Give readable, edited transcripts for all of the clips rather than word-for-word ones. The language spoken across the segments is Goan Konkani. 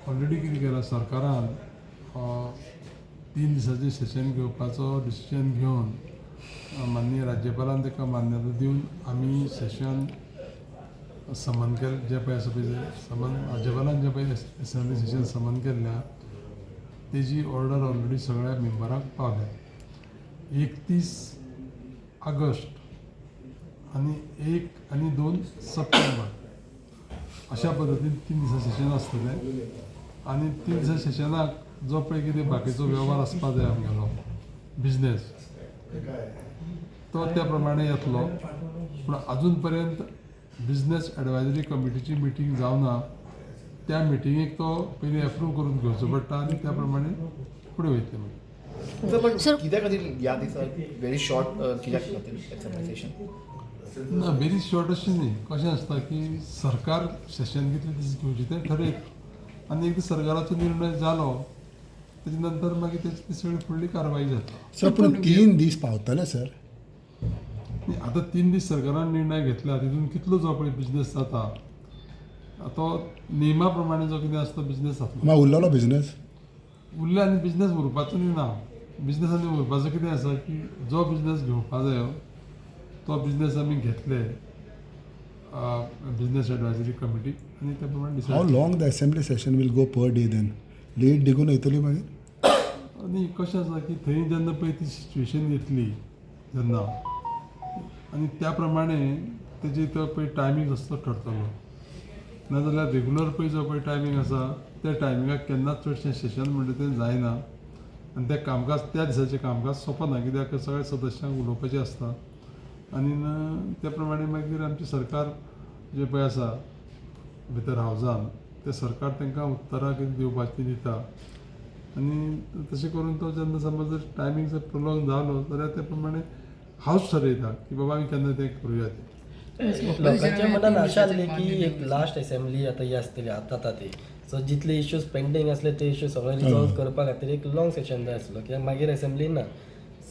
ऑलरेडी कितें केलां सरकारान, 3 दिसांचें सेशन घेवपाचो डिसिजन घेवन माननीय राज्यपालान ताका मान्यता दिवन आमी सेशन समन केलें. जें पळय आसा पळय समन, राज्यपालान जें पळय एसेंब्ली सेशन समन केल्ल्या तेजी ऑर्डर ऑलरेडी सगळ्या मेंबरांक पावल्या. 31 ऑगस्ट आनी 1 आनी 2 सप्टेंबर अशा पद्दतीन 3 दिसां सेशन आसतलें आनी 3 दिसां सेशनाक जो पळय कितें बाकीचो वेव्हार आसपा जाय आमगेलो बिजनेस तो त्या प्रमाणे येतलो. पूण अजून पर्यंत बिजनेस एडवायजरी कमिटीची मिटींग जावना, त्या मिटिंगेक तो पयलीं एप्रूव करून घेवचो पडटा आनी त्या प्रमाणे फुडें वयतले मागीर. पण सर, कित्या खातीर ह्या दिसा व्हेरी शॉर्ट कित्याक खातीर एसेंब्ली सेशन? ना, व्हेरी शॉर्ट अशें न्ही. कशें आसता की सरकार सेशन कितले दीस घेवचें तें ठरयता आनी एकदां सरकाराचो निर्णय जालो तेजे नंतर मागीर तेची ती सगळी फुडली कारवाई जाता. सर, पूण 3 दीस पावतले सर? न्ही, आतां 3 दीस सरकारान निर्णय घेतला, तितून कितलो जो पळय बिजनेस जाता तो नेमा प्रमाणे जो कितें आसता बिजनेस जातलो. मागीर उरलेलो बिजनेस? उरले आनी बिजनेस उरपाचो न्ही ना, बिजनेस आनी उरपाचो कितें आसा की जो बिजनेस घेवपा जायो तो बिजनेस आमी घेतले बिजनेस एडवायजरी कमिटी आनी त्या प्रमाणे हाव decide. Long the assembly session will go per day then? Late देखून वयतली मागीर? आनी कशें आसा की थंय जेन्ना पळय ती सिच्युएशन येतली तेन्ना आनी त्या प्रमाणे तेजी तो पळय टायमींग आसता तो ठरतलो. नाजाल्यार रेगुलर पळय जो पळय टायमींग आसा त्या टायमिंगाक केन्नाच चडशें सेशन म्हणटा तें जायना आनी तें कामकाज त्या दिसाचें कामकाज सोंपना, कित्याक सगळ्या सदस्यांक उलोवपाचें आसता आनी त्या प्रमाणे मागीर आमचें सरकार जें पळय आसा भितर हावजान तें सरकार तांकां उत्तरां कितें दिवपाचीं दिता आनी तशें करून तो जेन्ना समज जर टायमींग जर प्रोलोंग जालो जाल्यार त्या प्रमाणे हावज ठरयता की बाबा आमी केन्ना तें करुया तें. लोकांच्या मनान आशा आसली की एक लास्ट असेंब्ली आतां ही आसतली आतां आतां ती, सो जितले इश्यूज पेंडींग आसले ते इश्यू सगळे रिजॉल्व करपा खातीर एक लॉंग सेशन जाय आसलो, कित्याक मागीर असेंब्ली ना.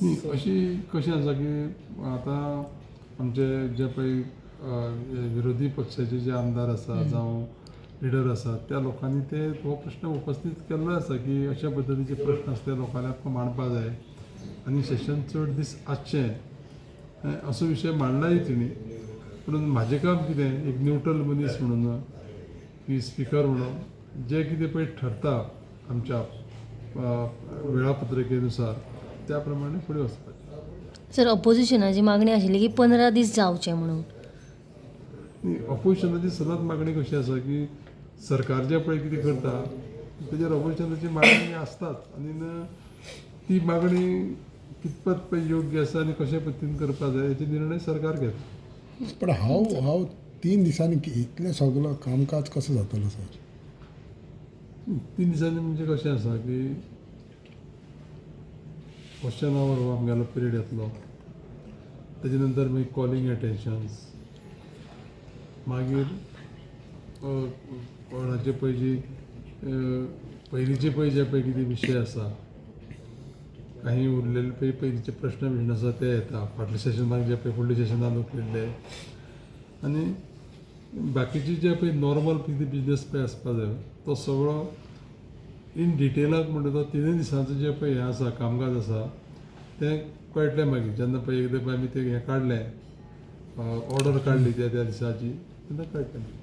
न्ही, अशी कशें आसा की आतां आमचे जे पळय विरोधी पक्षाचे जे आमदार आसा जावं लिडर आसा त्या लोकांनी ते हो प्रश्न उपस्थीत केल्लो आसा की अशा पद्दतीचे प्रश्न आसा ते लोकांनी आमकां मांडपा जाय आनी सेशन चड दीस आसचें असो विशय मांडलाय तिणी. पूण म्हाजें काम कितें एक न्युट्रल मनीस म्हणून की स्पिकर म्हणून जें कितें पळय ठरता आमच्या वेळापत्रकेनुसार त्या प्रमाणे फुडें वचपाचें. सर, अपोजिशनाची मागणी आशिल्ली की 15 दीस जावचे म्हणून. ऑपोजिशनाची सदांच मागणी कशी आसा की सरकार जें पळय कितें करता तेजेर ऑपोजिशनाची मागणी आसताच आनी ती मागणी कितपत पळय योग्य आसा आनी कशे पद्दतीन करपाक जाय हेचे निर्णय सरकार घेता. पण हाव हाव 3 दिसांनी इतलें सगलो कामकाज कसो जातलो सर? 3 दिसांनी म्हणजे कशें आसा की क्वेश्चन our हो आमगेलो पिरियड येतलो, तेजे नंतर मागीर कॉलिंग एटेन्शन्स, मागीर कोणाचे पळय जी पयलींचे पळय जे पळय कितें विशय आसा काही उरलेले पळय पयलींचे प्रश्न बिश्न आसा ते येता फाटल्या सेशनाक जे पळय फुडल्या सेशनाक उखलिल्ले आनी बाकीचे जे पळय नॉर्मल कितें बिजनेस पळय आसपा जाय तो सगळो इन डिटेलाक म्हणटा तो 3 दिसांचो जें पळय हें आसा कामकाज आसा तें कळटलें मागीर जेन्ना पळय एकदां पळय आमी तें हें काडलें ऑर्डर काडली त्या त्या दिसाची तेन्ना कळटलें.